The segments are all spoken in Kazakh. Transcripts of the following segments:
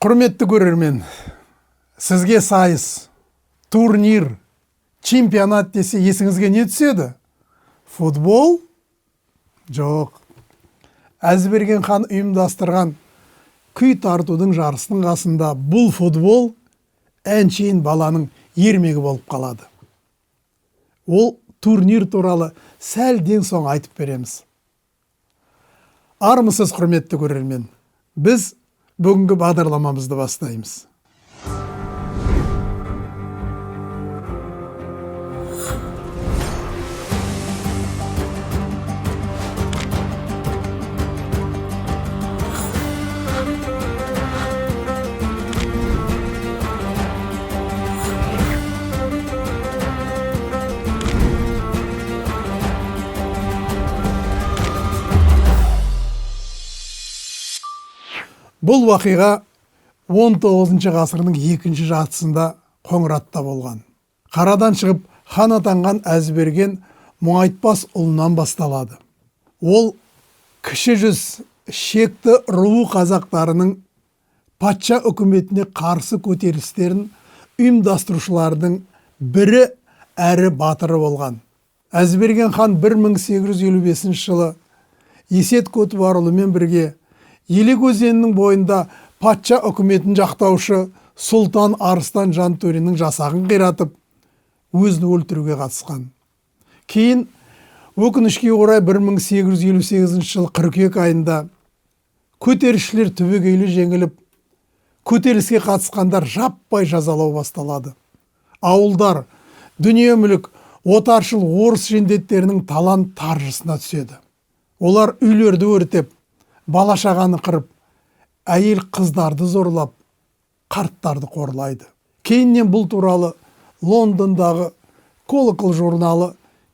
Құрметті көрермен, сізге сайыс, турнир, чемпионат десе есіңізге не түседі? Футбол? Жоқ. Әзберген хан ұйымдастырған күй тартудың жарысының қасында бұл футбол әншейін баланың ермегі болып қалады. Ол турнир туралы сәлден соң айтып береміз. Армысыз, құрметті көрермен, біз бүгінгі бағдарламамызды бастаймыз. Бұл уақиға 19 ғасырдың екінші жартысында Қоңыратта болған. Қарадан шығып хан атанған Әзберген Мұңайтпас ұлынан басталады. Ол кіші жүз шекті руы қазақтарының патша үкіметіне қарсы көтерілістерін ұйымдастырушылардың бірі әрі батыры болған. Әзберген хан 1855 жылы Есет Көтібарұлымен бірге Елек өзенінің бойында патша үкіметін жақтаушы Сұлтан Арыстан Жантөриннің жасағын қиратып, өзін өлтіруге қатысқан. Кейін өкінішке орай 1858 жылы қыркүйек айында көтерілісшілер түбегейлі жеңіліп, көтеріліске қатысқандар жаппай жазалау басталады. Ауылдар, дүние-мүлік отаршыл орыс жендеттерінің талан таржысына түседі. Олар үйлерді өртеп, бала-шағаны қырып, әйел қыздарды зорлап, қарттарды қорлайды. Кейіннен бұл туралы Лондондағы Колокол журналы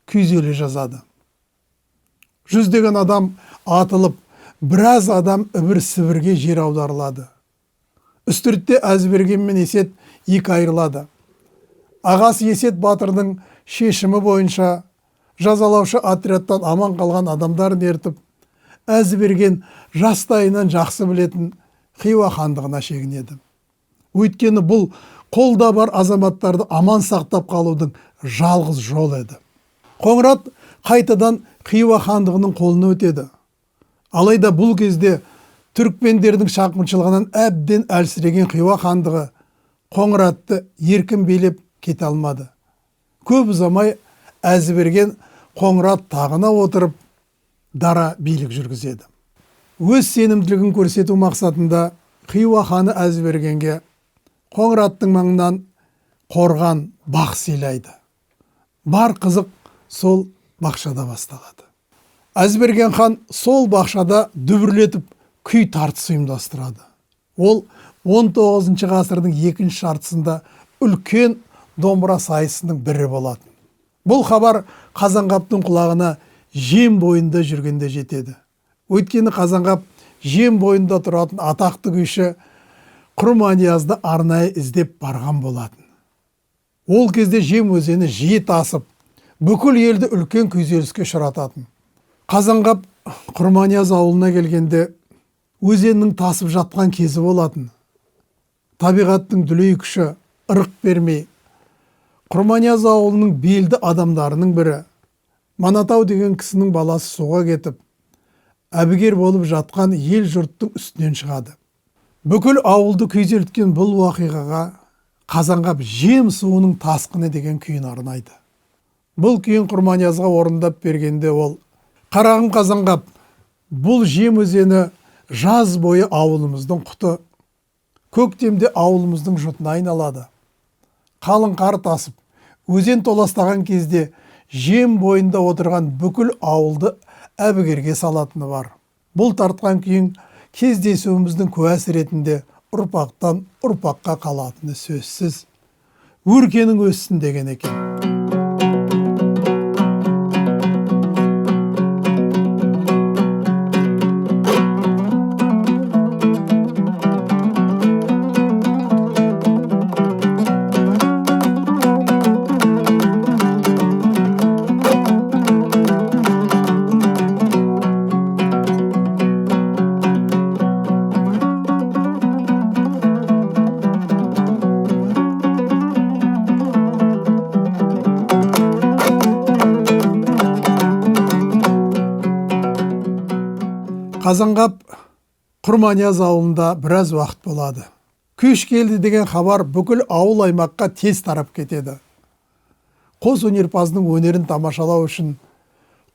күйзеле жазады. Жүздеген адам атылып, біраз адам ібір-сібірге жер аударылады. Үстіртте Әзберген мен Есет екі айырылады. Ағасы Есет батырдың шешімі бойынша жазалаушы отрядтан аман қалған адамдарын ертіп, Әзберген жастайынан жақсы білетін Хиуа хандығына шегінеді. Өйткені бұл қолда бар азаматтарды аман сақтап қалудың жалғыз жолы еді. Қоңырат қайтадан Хиуа хандығының қолына өтеді. Алайда бұл кезде түрікмендердің шапқыншылығынан әбден әлсіреген Хиуа хандығы Қоңыратты еркін билеп кете алмады. Көп ұзамай Әзберген Қоңырат тағына отырып дара билік жүргізеді. Өз сенімділігін көрсету мақсатында Хиуа ханы Әзбергенге Қоңыраттың маңынан қорған бақ сыйлайды. Бар қызық сол бақшада басталады. Әзберген хан сол бақшада дүбірлетіп күй тартыс ұйымдастырады. Ол 19 ғасырдың екінші жартысында үлкен домбыра сайысының бірі болатын. Бұл хабар Қазанғаптың құлағына жем бойында жүргенде жетеді. Өйткені Қазанғап жем бойында тұратын атақты күйші Құрманиязды арнайы іздеп барған болатын. Ол кезде жем өзені жиі тасып, бүкіл елді үлкен күйзеліске ұшырататын. Қазанғап Құрманияз ауылына келгенде өзеннің тасып жатқан кезі болатын. Табиғаттың дүлей күші ырық бермей, Құрманияз ауылының белді адамдарының бірі Манатау деген кісінің баласы суға кетіп, әбігер болып жатқан ел жұрттың үстінен шығады. Бүкіл ауылды күйзелткен бұл уақиғаға Қазанғап жем суының тасқыны деген күйін арнайды. Бұл күйін Құрманиязға орындап бергенде ол: «Қарағым Қазанғап, бұл жем өзені жаз бойы ауылымыздың құты, көктемде ауылымыздың жұтына айналады. Қалың қар тасып, өзен толастаған кезде жем бойында отырған бүкіл ауылды әбігерге салатыны бар. Бұл тартқан күйің кездесуіміздің куәсі ретінде ұрпақтан ұрпаққа қалатыны сөзсіз. Өркенің өссін» деген екен. Қазанғап Құрманияз ауылында біраз уақыт болады. Күйші келді деген хабар бүкіл ауыл аймаққа тез тарап кетеді. Қос өнерпаздың өнерін тамашалау үшін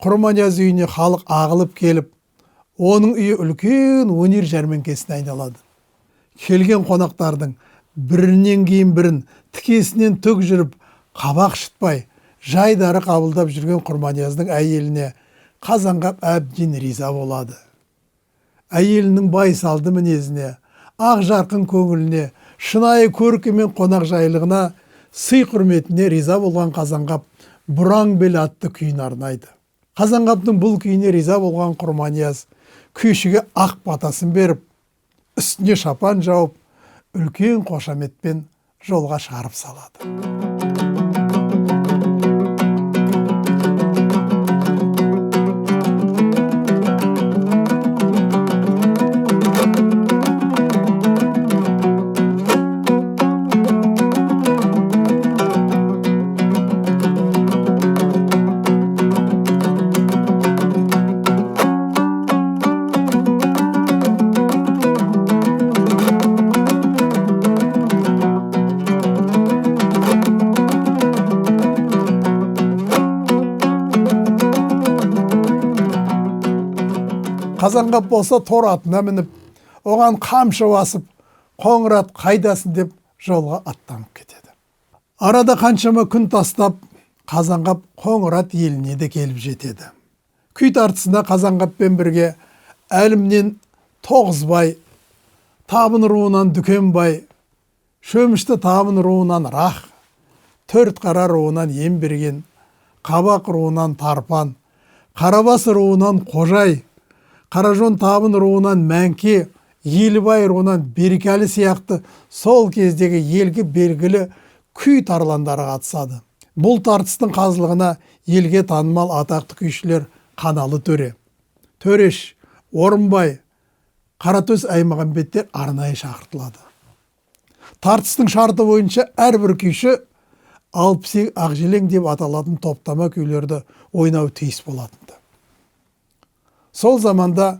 Құрманияз үйіне халық ағылып келіп, оның үйі үлкен өнер жәрмеңкесіне айналады. Келген қонақтардың бірінен кейін бірін тікесінен түк жүріп, қабақ шытпай, жайдары қабылдап жүрген Құрманияздың әйеліне Қазанғап әбден риза болады. Әйелінің байсалды мінезіне, ақ жарқын көңіліне, шынайы көркі мен қонақжайлығына, сый құрметіне риза болған Қазанғап Бұраң бел атты күйін арнайды. Қазанғаптың бұл күйіне риза болған Құрманияз күйшіге ақ батасын беріп, үстіне шапан жауып, үлкен қошаметпен жолға шығарып салады. Қазанғап болса тор атына мініп, оған қамшы басып, Қоңырат қайдасың деп жолға аттанып кетеді. Арада қаншама күн тастап, Қазанғап Қоңырат еліне де келіп жетеді. Күй тартысына Қазанғаппен бірге Әлімнен Тоғызбай, Табын руынан Дүкенбай, Шөмішті Табын руынан Рах, Төрт қара руынан Емберген, Қабақ руынан Тарпан, Қарабас руынан Қожай, Қаражон Табын руынан Мәңке, Елібай руынан Беркәлі сияқты сол кездегі елге белгілі күй тарландары қатысады. Бұл тартыстың қазылығына елге танымал атақты күйшілер Қаналы Төре, Төреш, Орынбай, Қаратөс Аймағамбеттер арнайы шақыртылады. Тартыстың шарты бойынша әрбір күйші 68 ақжелең деп аталатын топтама күйлерді ойнау тиіс болатын. Сол заманда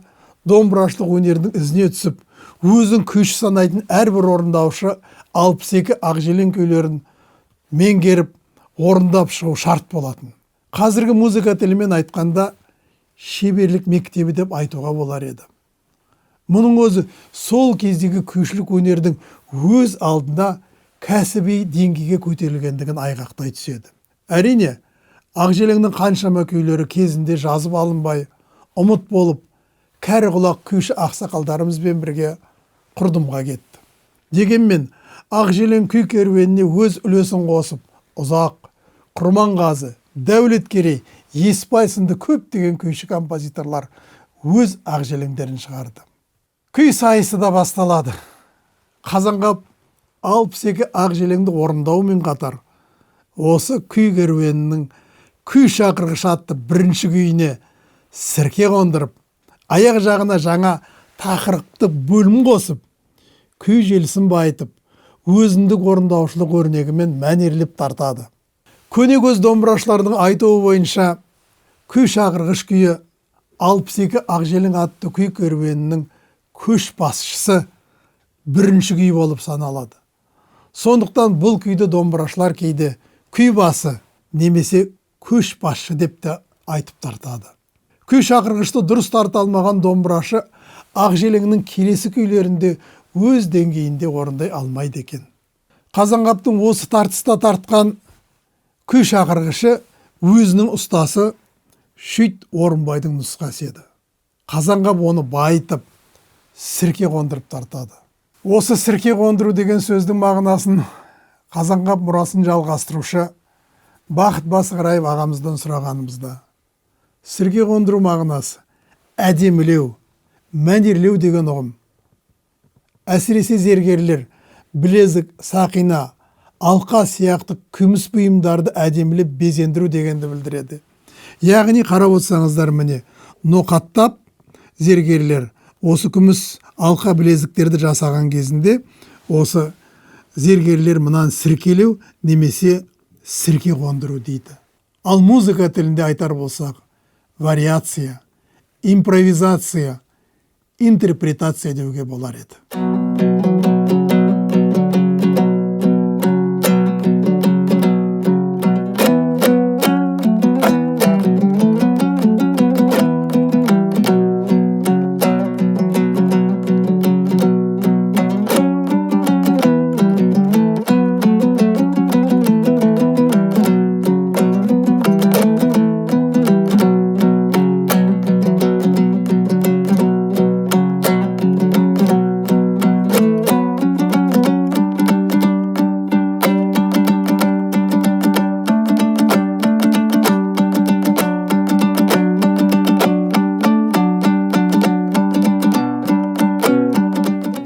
домбырашылық өнерінің ізіне түсіп, өзін күйші санайтын әрбір орындаушы 62 ақжелең күйлерін меңгеріп, орындап шығу шарт болатын. Қазіргі музыка тілімен айтқанда шеберлік мектебі деп айтуға болар еді. Мұның өзі сол кездегі күйшілік өнердің өз алдына кәсіби деңгейге көтерілгендігін айғақтай түседі. Әрине, ақжелеңнің қаншама күйлері кезінде жазып алынбай, ұмыт болып, кәрі құлақ күйші ақсақалдарымызбен бірге құрдымға кетті. Дегенмен, ақжелең күй керуеніне өз үлесін қосып, Ұзақ, Құрманғазы, Дәулеткерей, Есбай сынды көптеген күйші композиторлар өз ақжелеңдерін шығарды. Күй сайысы да басталады. Қазанғап 62 ақжелеңді орындаумен қатар, осы күй керуенінің күй шақырғыш атты бірінші күйіне сірке қондырып, аяқ жағына жаңа тақырыпты бөлім қосып, күй желісін байытып, өзіндік орындаушылық өрнегімен мәнерлеп тартады. Көне көз домбырашылардың айтуы бойынша күй шақырғыш күйі 62 ақжелең атты күй керуенінің көш басшысы бірінші күй болып саналады. Сондықтан бұл күйді домбырашылар кейде күй басы немесе көш басшы деп те айтып тартады. Күй шақырғышты дұрыс тарта алмаған домбырашы ақжелеңнің келесі күйлерінде өз деңгейінде орындай алмайды екен. Қазанғаптың осы тартыста тартқан күй шақырғышы өзінің ұстасы Шүйт Орынбайдың нұсқасы еді. Қазанғап оны байытып, сірке қондырып тартады. Осы сірке қондыру деген сөздің мағынасын Қазанғап мұрасын жалғастырушы Бақыт Басығараев ағамыздан сұрағанымызда, сірке қондыру мағынасы әдемілеу, мәнерлеу деген ұғым. Әсіресе зергерлер білезік, сақина, алқа сияқты күміс бұйымдарды әдемілеп безендіру дегенді білдіреді. Яғни қарап отырсаңыздар, міне, ноқаттап зергерлер осы күміс алқа білезіктерді жасаған кезінде осы зергерлер мынаны сіркелеу немесе сірке қондыру дейді. Ал музыка тілінде айтар болсақ, вариация, импровизация, интерпретация деуге болар еді.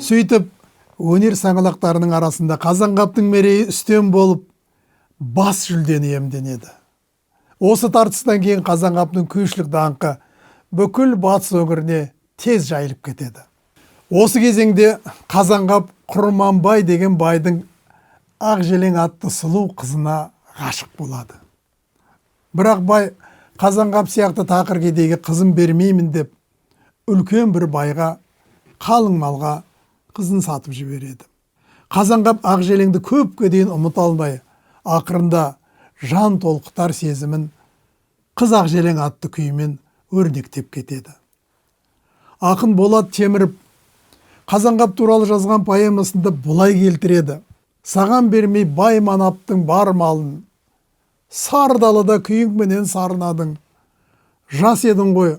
Сөйтіп, өнер саңлақтарының арасында Қазанғаптың мерейі үстем болып, бас жүлдені иемденеді. Осы тартыстан кейін Қазанғаптың күйшілік даңқы бүкіл батыс өңіріне тез жайылып кетеді. Осы кезеңде Қазанғап Құрманбай деген байдың Ақжелең атты сұлу қызына ғашық болады. Бірақ бай Қазанғап сияқты тақыр кедейге қызын бермеймін деп үлкен бір байға, қалың малға қызын сатып жібереді. Қазанғап Ақжелеңді көпке дейін ұмыта алмай, ақырында жан толқытар сезімін Қыз Ақжелең атты күйімен өрнектеп кетеді. Ақын Болат Теміров Қазанғап туралы жазған поэмасында бұлай келтіреді. Саған бермей бай манаптың бар малын, сар далада күйіңменен сарнадың. Жас едің ғой,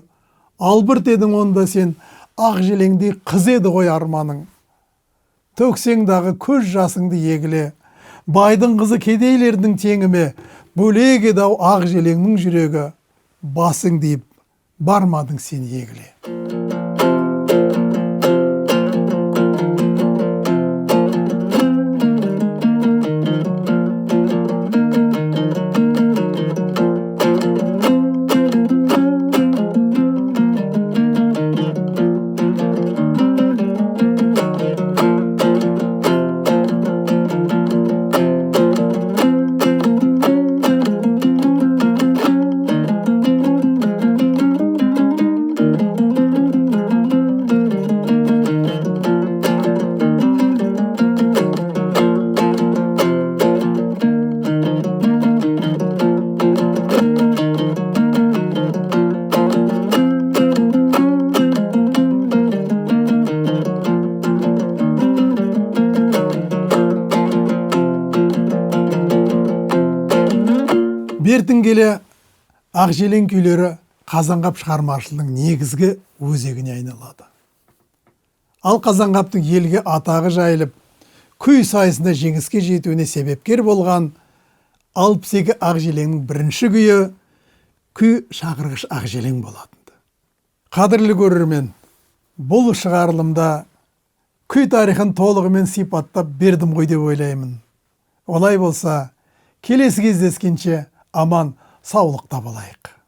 албырт едің онда сен, Ақжелеңдей қыз еді ғой арманың. Төксең дағы көз жасыңды егіле, байдың қызы кедейлердің теңіме, бөлек еді-ау Ақжелеңнің жүрегі, басың дейіп бармадың сен егіле. Бертін келе Ақжелең күйлері Қазанғап шығармашылығының негізгі өзегіне айналады. Ал Қазанғаптың елге атағы жайылып, күй сайысында жеңіске жетуіне себепкер болған 62 Ақжелеңнің бірінші күйі күй шақырғыш Ақжелең болатын. Қадірлі көрермен, бұл шығарылымда күй тарихын толығымен сипаттап бердім ғой деп ойлаймын. Олай болса, келесі кездескенше аман саулықта болайық.